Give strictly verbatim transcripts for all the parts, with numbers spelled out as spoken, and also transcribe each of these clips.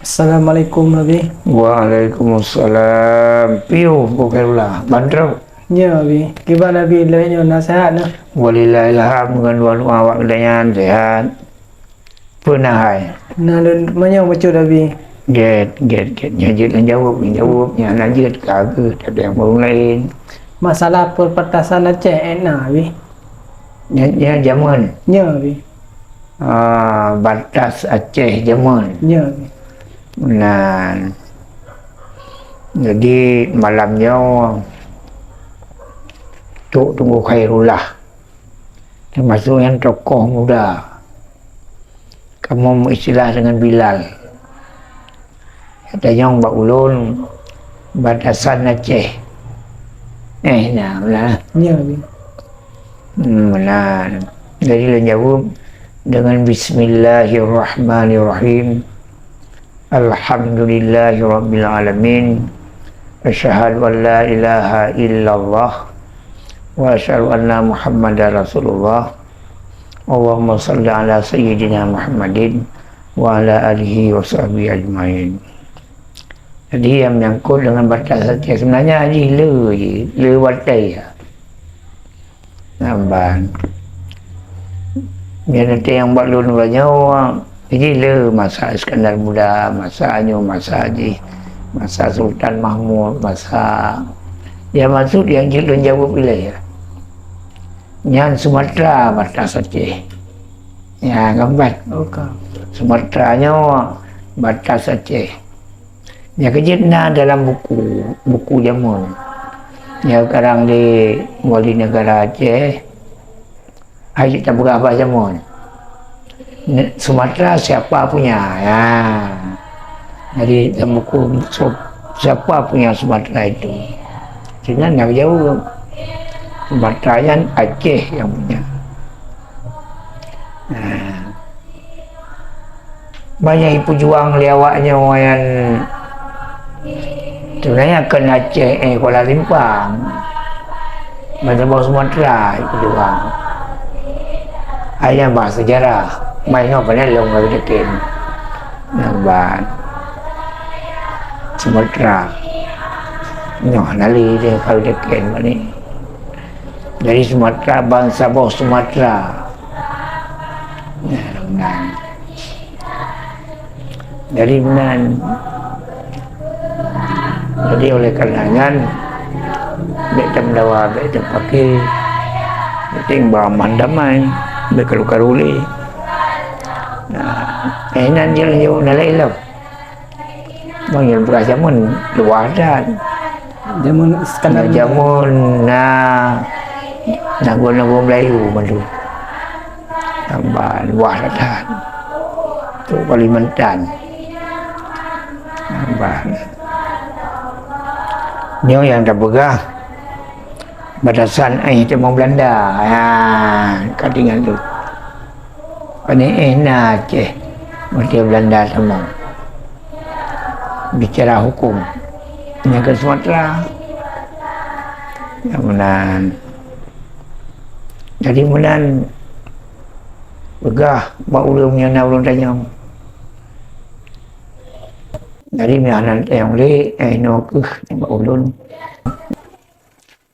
Assalamualaikum, Abi. Waalaikumsalam. Piôh, Bu Khairullah. Ban trok? Nyo, Abi. Kiban Abi lé nyoe, na seuhat na? Walillahilhamd, ngon doa-doa awak geutanyoe seuhat. Peue na hai? Na lôn meunyoe bacut, Abi. Gét, gét, gét. Nyan jeuet lôn jaweueb, lôn jaweueb. Nyan na jeuet ka keuh, tapi nyang ureueng laén. Masalah perbatasan Aceh, eh, na, Abi. Nyan, nyan jameun? Nyo, Abi. Ah, batas Aceh jameun? Nyo, Abi. Nah, jadi malam nyoe, Tok Teungku Khairullah, termasuk nyan tokoh muda, kamoe meuistilah dengan Bilal. Tanyong bak ulôn, batasan Aceh. Eh, na, meunan. Ya, ya. Hmm, meunan. Jadi, lôn jaweueb dengan bismillahirrahmanirrahim. Alhamdulillahirabbil alamin. Asyhadu an la ilaha illallah wa asyhadu anna Muhammadar Rasulullah. Allahumma shalli ala sayyidina Muhammadin wa ala alihi wa sahbihi ajmain. Jadi, yang menyangkut dengan batas Aceh, sebenarnya jih le jih, le watèe ya. Namban. Nyan nanti nyang bak lôn uroe nyoe, jih le masa Iskandar Muda, masa nyoe, masa jih, masa Sultan Mahmud, masa, ya, maksud nyang jeuet lôn jaweueb ilèe ya. Nyan Sumatra batas Aceh. Ya, gambar. Oke. Sumatra nyoe batas Aceh. Nyang keujeuet na dalam buku, buku jameun. Nyang karang lé Wali Negara Aceh, hai tapeugah bah jameun. Ne-, Sumatra siapa punya? Ya. Jadi, dalam buku, so-, siapa punya Sumatra itu? Sinan nyang jaweueb. Sumatra nyan Aceh nyang punya. Nah. Banyak ipeujuang lé awak nyoe nyan. Sebenarnya kon Aceh, eh, Kuala Limpang. Ban saboh Sumatra ipeujuang. Hanya bah sejarah. Mai nyoe pane lôn lagèe deken. Namban. Sumatra. Nyoe hana lé deh kalau deken bak ni. Jadi Sumatra, ban saboh Sumatra. Nah, nah. Jadi meunan. Jadi oleh karena nyan, bèk tameudawa, bèk tapaké, penting bak aman damai, bèk karu-karu lé. Nah, eh, nyan jeuet lôn jaweueb na laén lom. Meunyoe beurah jameun luwah that. Jameun Iskandar Muda. Jameun na, na gurèe-gurèe Melayu mandum. Hamba luwah that. Tok Kalimantan. Hamba. Nyoe nyang tapeugah batasan, eh, teuma Belanda. Ha, ka tinggai tu. Pane éh na Aceh, watèe Belanda tamong. Bicara hukum, nyang keu Sumatra. Nyang meunan. Jadi meunan, peugah bak ulôn nyang na ulôn tanyong. Jadi meunan tanyong lé, eh, inoe keuh bak ulôn.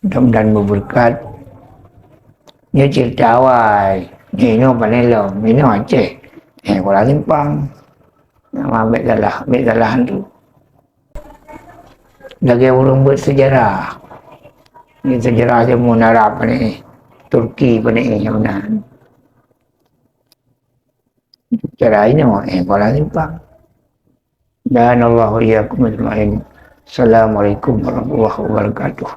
Mudah-mudahan berberkat. Nyoe cerita awai. Nyoe, nyoe pane lom, nyoe Aceh. Eh, Kuala Simpang. Nama bèk salah, bèk salah tu. Lagèe ureueng beuet sejarah. Ni sejarah jameun Arab ni, Turki ni, nyang meunan. Cara inoe, eh, Kuala Simpang. Dan Allah wa iyyakum ajma'in. Assalamualaikum warahmatullahi wabarakatuh.